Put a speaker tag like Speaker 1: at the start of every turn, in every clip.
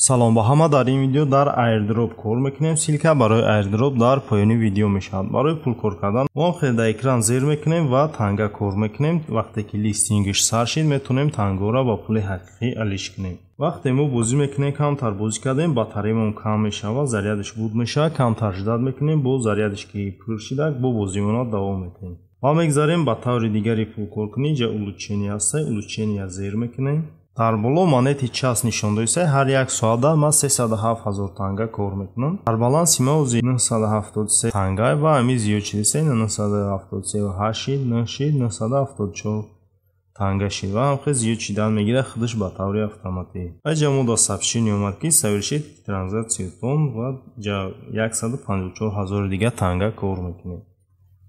Speaker 1: Салом ба ҳама. Дар ин видео дар airdrop кор мекунем. Ссылка барои airdrop дар поёни видео мешавад. Барои пул кор кардан мо хеле дар экран зер мекунем ва танга кор мекунем. Вақте ки листингш сар шид, метавонем тангоро ба пули ҳақиқӣ алиш кунем. Вақте мо бозӣ мекунем, камтар бозӣ кардем, батареямон кам мешавад, зарядаш буд мешавад, камтар ждать мекунем, бо зарядаш ки пур шидак, бо бозимона давом мекунем. Ва мегзарем ба таври дигари пулкоркунӣ. Ҷа улучшение ҳаста, улучшения зер мекунем. Дар боло монети час нишон доиста, ҳар як соата ман 307 ҳазор танга кор мекунам. Дар баланси ма ози 973 танга ва ҳами зиёд шидиста, 973 8 шид, 9 шид, 974 танга шид ва ҳамхел зиёд шидан мегирад худаш ба таври автоматӣ. Ва ҷа мо дар сообщение омад, ки совершить транзакциятон, ва ҷа 154 ҳазори дига танга кор мекунем.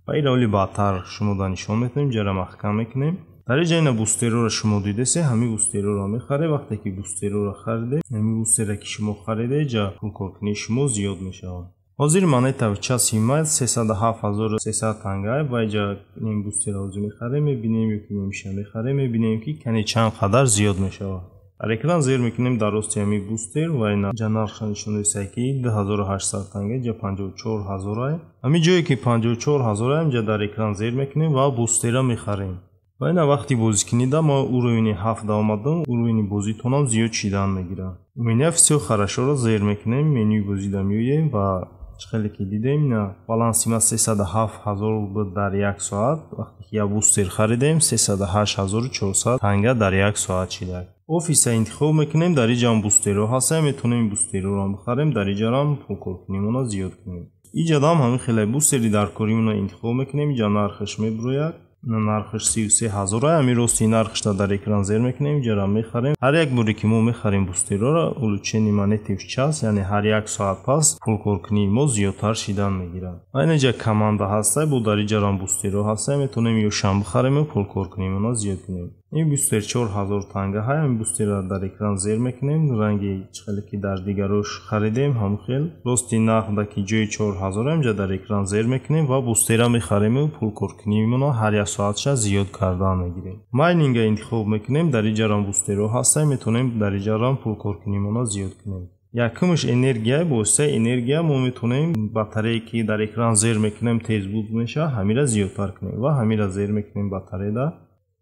Speaker 1: Ва ин равли баъдтар шумо да нишон метавонем, ҷара маҳкам мекунем. Дар ин ҷа ина бустероро шумо дидесе, ҳамин бустероро мехаред. Вақте ки бустероро хариде, ҳамин бустера ки шумо хариде, ҷа пулкоркунии шумо зиёд мешавад. Ҳозир монета часи ма 307 300 танга ва иҷа ним бустера ҳозир мехарем, мебинем, ё ки нимша мехарем, мебинем, ки кани чанд қадар зиёд мешавад. Дар экран зер мекунем дар рости ҳамин бустер ва ина ҷа нархша нишон доиста, ки 2800 танга, ҷа 54 ҳазорай. Ҳамин ҷое ки 54 ҳазорай, ҳамҷа дар экран зер мекунем ва бустера мехарем. Ва ина вақти бозикунида мо уровени 7 да омадам, уровени бозитонам зиёд шидан мегирад. «У меня всё хорошо»-ро зер мекунем, менюи бозида меоем ва хеле ки дидем, ина баланси ма 307 ҳазор буд дар як соат. Вақте ки як бустер харидем, 308 400 танга дар як соат шидак. Офиса интихоб мекунем, дар иҷам бустерҳо ҳастанд, метавонем бустерҳоро бихарем, дар иҷарам пулкоркунимона зиёд кунем. Иҷадам ҳамин хеле бустери дар коримона интихоб мекунем, иҷа нархаш мебурояд, нархаш 33 ҳазора. Ҳамин рости нархашро дар экран зер мекунем, иҷара мехарем. Ҳар як боре ки мо мехарем бустерҳоро, улучшение монеты в час, яъне ҳар як соат пас пулкоркунии мо зиёдтар шидан мегирад. Ва инаҷа команда ҳаста, бо дар иҷарам бустерҳо ҳаста, метавонем ёшам бихарему пулкоркунимона зиёд кунем. Ин бустер 4000 танга ҳай. Ҳамин бустерро дар экран зер мекунем, ранги хеле ки дар дигарош харидем, ҳамон хел рости нарх ки ҷои 4000 инҷа дар экран зер мекунем ва бустера мехарему пулкоркунимона ҳар як соатша зиёд кардан мегирем. Майнинга интихоб мекунем, дар иҷарам бустерҳо ҳаста, метавонем дар иҷарам пулкоркунимона зиёд кунем. Якумш энергия. Бо воситаи энергия мо метавонем батарее ки дар экран зер мекунем, тез буд мешавад, ҳамира зиёдтар кунем ва ҳамира зер мекунем батареяда.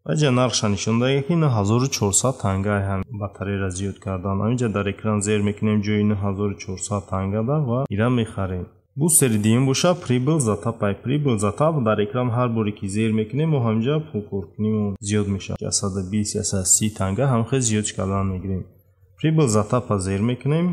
Speaker 1: Ва ҷа нархша нишон додага, ки 9400 танга ҳам батареяро зиёд кардан. Ҳаминҷа дар экран зер мекунем ҷои 9400 тангада ва ира мехарем. Бустери дуюм боша прибыль за тап ай. Прибыль за тап дар экран ҳар боре ки зер мекунем, мо ҳаминҷа пулкоркунимон зиёд мешавад, 120, 130 танга ҳамхел зиёд кардан мегирем. Прибыль за тапа зер мекунем,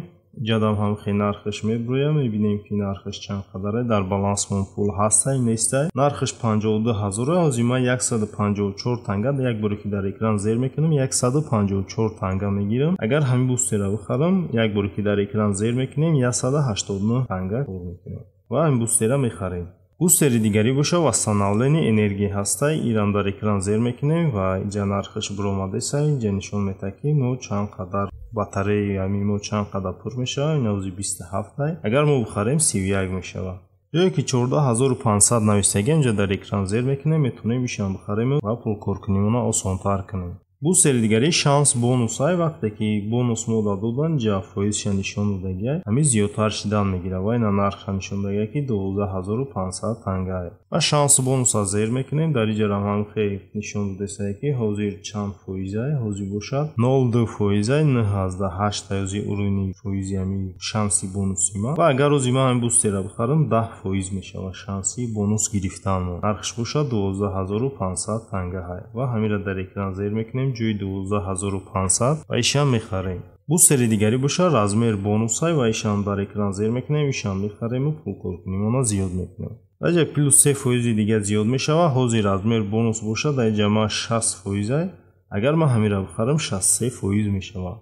Speaker 1: ҷадам ҳамхел нархаш мебурояд, мебинем, ки нархаш чанд қадаре, дар балансмон пул ҳастай, нестай. Нархаш 52 ҳазор. Ҳозир ман 154 танга, як боре ки дар экран зер мекунам, 154 танга мегирам. Агар ҳамин бустера бихарам, як боре ки дар экран зер мекунем, 189 танга кор мекунем ва ҳамин бустера мехарем. Бустери дигарӣ боша восстановление энергия ҳастай. Ирам дар экран зер мекунем ва инҷа нархаш буромадеса, инҷа нишон медиҳад, ки мо чанд қадар батареяи ҳамин мо чанд қадар пур мешавад. Ин ҳозир 27-ай, агар мо бихарем, 31 мешавад. Ҷое ки 14 500 навистагӣ, инҷа дар экран зер мекунем, метавонем ишам бихарем ва пулкоркунимона осонтар кунем. Бустери дигари шанс бонусай. Вақте ки бонус мо додан, ҷа фоизша нишон додагиай, ҳамин зиёдтар шидан мегирад. Ва ина нархша нишон додагиай, ки 12 500 тангае. Ва шанс бонуса зер мекунем, дар иҷарам ҳамхел нишон додесае, ки ҳозир чанд фоизай. Ҳозир бошад 0,2 фоизай, 9,8 ҳозир уровни фоизи ҳамин шанси бонуси ман. Ва агар ҳозир ман ҳамин бустера бихарам, 10% мешавад шанси бонус гирифтанмо. Нархш бошад 12 500 тангаҳай ва ҳаминро дар экран зер мекунем ҷои 12 500 ва ишам мехарем. Бустери дигарӣ бошад размер бонусай ва ишам дар экран зер мекунем, ишам мехарему пулкоркунимона зиёд мекунем. Даҷа плюс 3 фоизи дигар зиёд мешавад. Ҳозир размер бонус бошад, дар инҷа ман 60 фоизай, агар ман ҳаминро бихарам, 63% мешавад.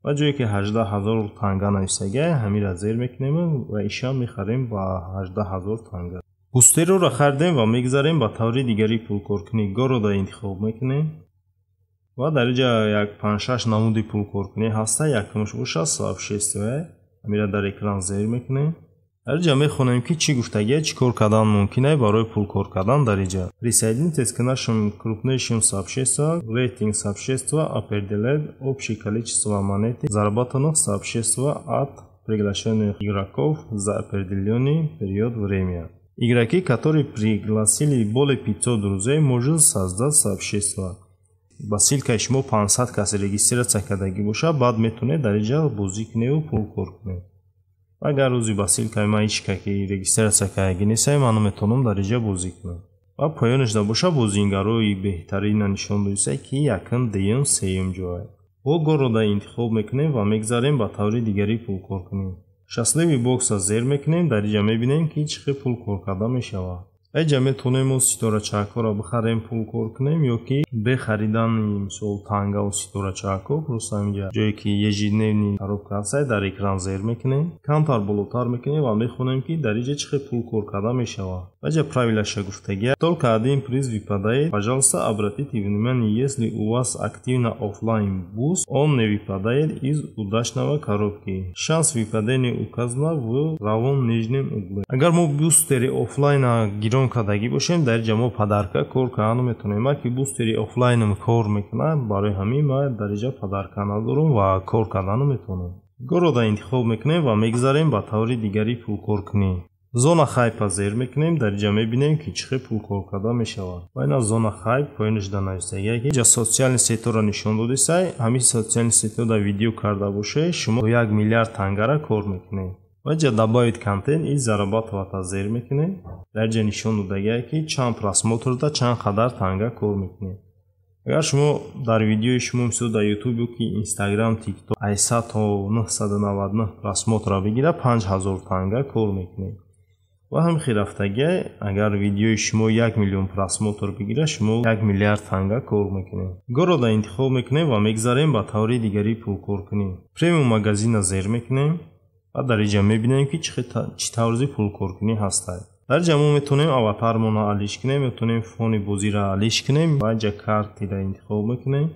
Speaker 1: Ва ҷое ки 18 000 танга нависагиай, ҳаминро зер мекунем ва ишам мехарем ба 18 000 танга. Бустероро харидем ва мегзарем ба таври дигари пулкоркунӣ. Города интихоб мекунем ва дар инҷа як панҷ-шаш намуди пулкоркунӣ ҳаста. Якумш бошад сообществие, ҳаминро дар экран зер мекунем. Дар инҷа мехонем, ки чӣ гуфтагия, чӣ кор кардан мумкин ай барои пул кор кардан дар инҷа. Присоединитесь к нашим крупнейшим сообществам. Рейтинг сообщества определяет общее количество монет, заработанных сообщества от приглашенных игроков за определенный период времени. Игроки, которые пригласили более 500 друзей, могут создать сообщество. Ба ссылкаи шумо 500 кас регистрация кардагӣ бошад, баъд метавонед дар инҷа бозӣ куневу пул кор кунед. Агар рӯзи ба ссылкаи ман ҳеҷ ка ки регистрация кардагӣ нестай, ман наметавонам дар инҷа бозӣ кунам. Ва поёнашда боша, бозингарои беҳтарина нишон додисай, ки якум, дуюм, сеюм ҷой. Бо города интихоб мекунем ва мегзарем ба таври дигари пул кор кунем. Счастливый бокса зер мекунем, дар инҷа мебинем, ки чӣ хел пул кор карда мешавад. Инҷа метавонем мо ситорачаҳакҳоро бихарем, пул кор кунем, ё ки бе харидани, мисол, тангаву ситорачаҳакҳо, просто ҳаминҷа ҷое ки ежедневный коробка ҳастай, дар экран зер мекунем, камтар болотар мекунем ва мехонем, ки дар инҷа чӣ хел пул кор карда мешавад. Инҷа правилаша гуфтагия: только один приз выпадает. Пожалуйста, обратите внимание, если у вас активно офлайн буст, он не выпадает из удачного коробки. Шанс выпадения указана в правом нижнем углу. Агар мо бустери офлайна гирон кардагӣ бошем, дар инҷа мо подарка кор карда наметавонем. Ман ки бустери офлайнам кор мекунам, барои ҳамин ман дар инҷа подарка надорам ва кор карда наметавонам. Города интихоб мекунем ва мегзарем ба таври дигари пулкоркунӣ. Зона хайпа зер мекунем, дар инҷа мебинем, ки чӣ хел пул кор карда мешавад. Ва ина зона хайп поёнашда нависагия, ки инҷа социальный сетьҳоро нишон додисай. Ҳамин социальный сетьҳо дар видео карда бошед, шумо 1 миллиард тангара кор мекунед. Ва инҷа добавить контент и зарабатывать зер мекунем. Дар инҷа нишон додагия, ки чанд просмотрда чанд қадар танга кор мекунед. Агар шумо дар видеои шумо, мисол, дар Ютуб ё ки Инстаграм, Тикток 800 то 999 просмотрро бигирад, 5000 танга кор мекунед. Ва ҳамин хел рафтагия, агар видеои шумо 1 миллион просмотр бигирад, шумо 1 миллиард танга кор мекунед. Города интихоб мекунем ва мегзарем ба таври дигари пулкоркунӣ. Премиум магазина зер мекунем ва дар инҷа мебинем, ки чӣ тарзи пулкоркунӣ ҳастад. Дар инҷа мо метавонем аватармонро алиш кунем, метавонем фони бозиро алиш кунем ва инҷа картиро интихоб мекунем.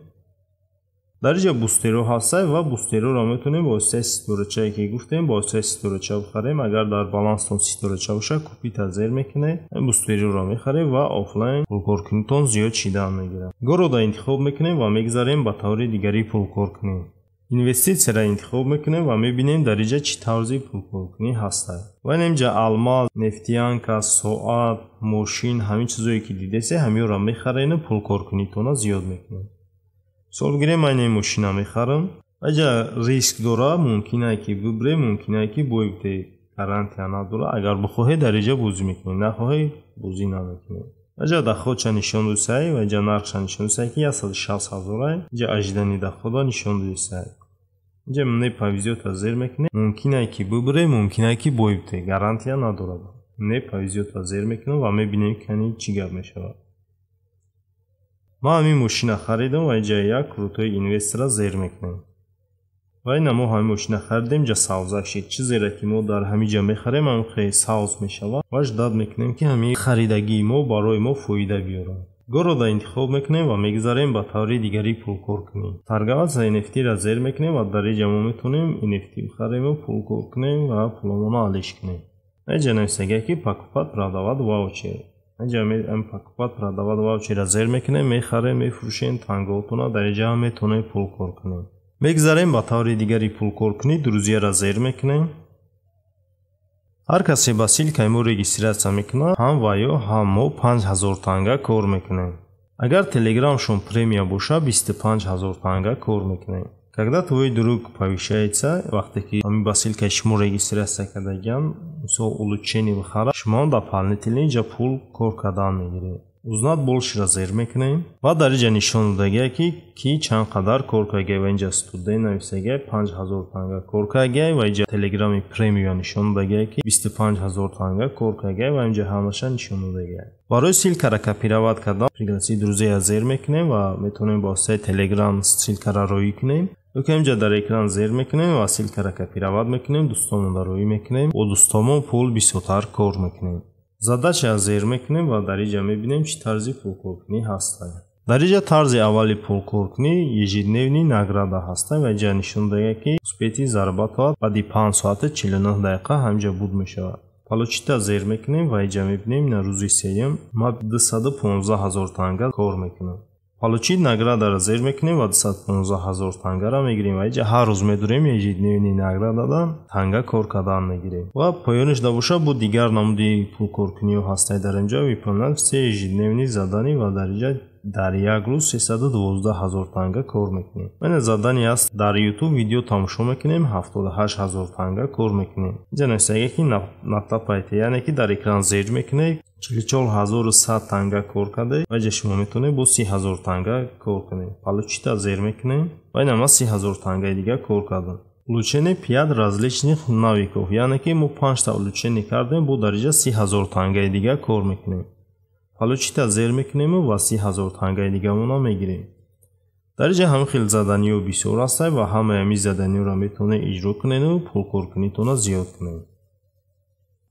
Speaker 1: Дар инҷа бустерҳо ҳастад ва бустерҳоро метавонем бо воситаи ситорачае ки гуфтем, бо воситаи ситорача бихарем. Агар дар баланстон ситорача бошад, купить зер мекунед, бустерҳоро мехаред ва офлайн пулкоркунитон зиёд шидан мегирад. Города интихоб мекунем ва мегзарем ба таври дигари пулкоркунӣ. Инвеститсияро интихоб мекунем ва мебинем, дар инҷа чӣ тарзи пулкоркунӣ ҳастад. Ва инҷа алмаз, нефтянка, соат, мошин, ҳамин чизое ки дидесе, ҳаминро мехарену пулкоркунитонро зиёд мекунед. Мисол бигирем, ман ин мошина мехарам. Инҷа риск дора, мумкин ае ки бибре, мумкин ае ки бой бите, гарантия надора. Агар бихоҳед, дар инҷа бозӣ мекунед, нахоҳед, бозӣ намекунед. Инҷа доходша нишон додисай ва инҷа нархша нишон додисай, ки 160 000 ай. Инҷа ожидание дохода нишон додисай. Инҷа мне повезётро зер мекунем, мумкин ае ки бибре, мумкин ае ки бой бите, гарантия надорад. Мне повезётро зер мекунам ва мебинем, ки кани чӣ гап мешавад. Ман ҳамин мошина харидам ва инҷа як крутой инвестора зер мекунем. Ва ина мо ҳамин мошина харидем, инҷа савзак шид. Чизеро ки мо дар ҳамин ҷа мехарем, ҳамин хеле савз мешавад ва ждать мекунем, ки ҳамин харидагии мо барои мо фоида биёрад. Города интихоб мекунем ва мегзарем ба таври дигари пулкор кунӣ. Торговать за NFT-ра зер мекунем ва дар инҷа мо метавонем NFT бихарему пул кор кунем ва пуломонро алиш кунем. Инҷа нависагия, ки покупать, продавать ваучер. Инҷа покупать, продавать ваучерра зер мекунем, мехарем, мефурӯшем тангоотона, дар инҷа ҳам метавонем пул кор кунем. Мегзарем ба таври дигари пулкоркунӣ. Друзьяра зер мекунем. Ҳар касе ба ссылкаи мо регистрация мекунад, ҳам ва ё ҳам мо 5000 танга кор мекунем. Агар телеграмшон премия бошад, 25 000 танга кор мекунем. Когда твой друг повышается, вақте ки ҳамин ба ссылкаи шумо регистрация кардагиам, мисол, улучшение бихарад, шумо дополнительно инҷа пул кор кардан мегиред. Узнать большера зер мекунем ва дар инҷа нишон додагия, ки ки чанд қадар кор кардагия, ва инҷа студент нависагия, 5000 танга кор кардагия, ва инҷа телеграми премия нишон додагия, ки 25 000 танга кор кардагия, ва инҷа ҳамаша нишон додагия. Барои ссылкара копировать кардан пригласить друзея зер мекунем ва метавонем ба воситаи Телеграм ссылкара роӣ кунем, ё ки инҷа дар экран зер мекунем ва ссылкара копировать мекунем, дӯстононро роӣ мекунем, бо дӯстонмон пул бисёртар кор мекунем. Задача зер мекунем ва дар инҷа мебинем, чӣ тарзи пулкоркунӣ ҳастад. Дар инҷа тарзи аввали пулкоркунӣ ежедневный награда ҳаста ва инҷа нишон додага, ки успейте зарабатывать баъди 5 соати 49 дақиқа ҳаминҷа буд мешавад. Получить зер мекунем ва инҷа мебинем, на рӯзи сеюм ма 215 ҳазор танга кор мекунам. Получить наградаро зер мекунем ва 215 ҳазор тангара мегирем ва инҷа ҳар рӯз медурем, ежедневный наградадан танга кор кардан мегирем. Ва поёниш да боша бо дигар намуди пулкоркуниҳо ҳастай. Дар инҷа выполнять все ежедневные задания ва дар инҷа дар як рӯз 312 ҳазор танга кор мекунем. Мана задание аст, дар YouTube видео тамошо мекунем, 78 ҳазор танга кор мекунем. Инҷа нависага, ки натапайте, яъне ки дар экран зер мекунед, 44 100 танга кор карда ва инҷа шумо метавонед бо 30 ҳазор танга кор кунед. Получить зер мекунем ва ина ман 30 ҳазор тангаи дигар кор кардам. Улучшение пять различных навыков, яъне ки мо панҷта улучшение кардем, бо дар инҷа 30 ҳазор тангаи дигар кор мекунем. Получить зер мекунему ва 30 ҳазор тангаи дигармона мегирем. Дар инҷа ҳамин хел заданиҳо бисёр ҳастанд ва ҳамаи ҳамин заданиҳоро метавонед иҷро кунеду пулкоркунитонро зиёд кунед.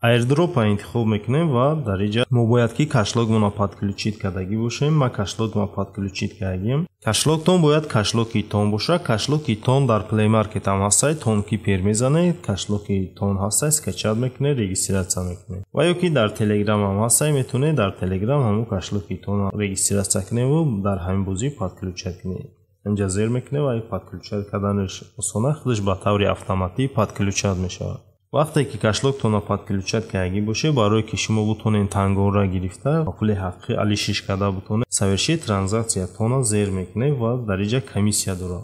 Speaker 1: Airdrop интихоб мекунем ва дар инҷа мо бояд ки кошелёкмонро подключить кардагӣ бошем. Ман кошелёкма подключить кардагиам. Кошелёктон бояд кошелёки Тон боша. Кошелёки Тон дар Play Market ҳам ҳастай, Tonkeeper мезанед, кошелёки Тон ҳастай, скачать мекунед, регистрация мекунед. Ва ё ки дар Telegram ҳам ҳастай, метавонед дар Telegram ҳамон кошелёки Тон регистрация куневу дар ҳамин бозӣ подключать кунед. Инҷа зер мекунед ва подключать карданаш осона, худаш ба таври автоматӣ подключать мешавад. Вақте ки кошелёктонро подключать кардагӣ бошед, барое ки шумо бутонед тангоро гирифта ба пули ҳақиқӣ алишиш карда бутонед, совершить транзакция тона зер мекунед ва дар инҷа комиссия дорад.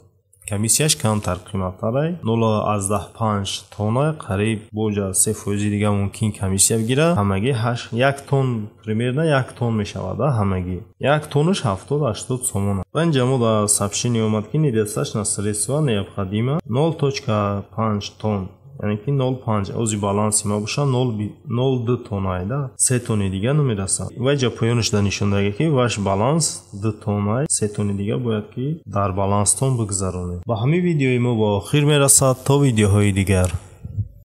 Speaker 1: Комиссияш камтар қиматтарай, 0,5 тона, қариб боҷа 3% дига мумкин комиссия бигирад. Ҳамагӣ як тон, примерно як тон мешавад. Ҳамагӣ як тонаш 70-80 сомон. Ва инҷа мо дар сообщение омад, ки недостаточно средства, необходимо 0,5 тон, яъне ки 0,5. Ози баланси ма боша 0,2 тонай да, се тони дига намерасад. Ва инҷа поёнаш да нишон дага, ки ваш баланс 2 тонай, се тони дига бояд ки дар баланстон бигзаронед. Ба ҳамин видеои мо ба охир мерасад. То видеоҳои дигар.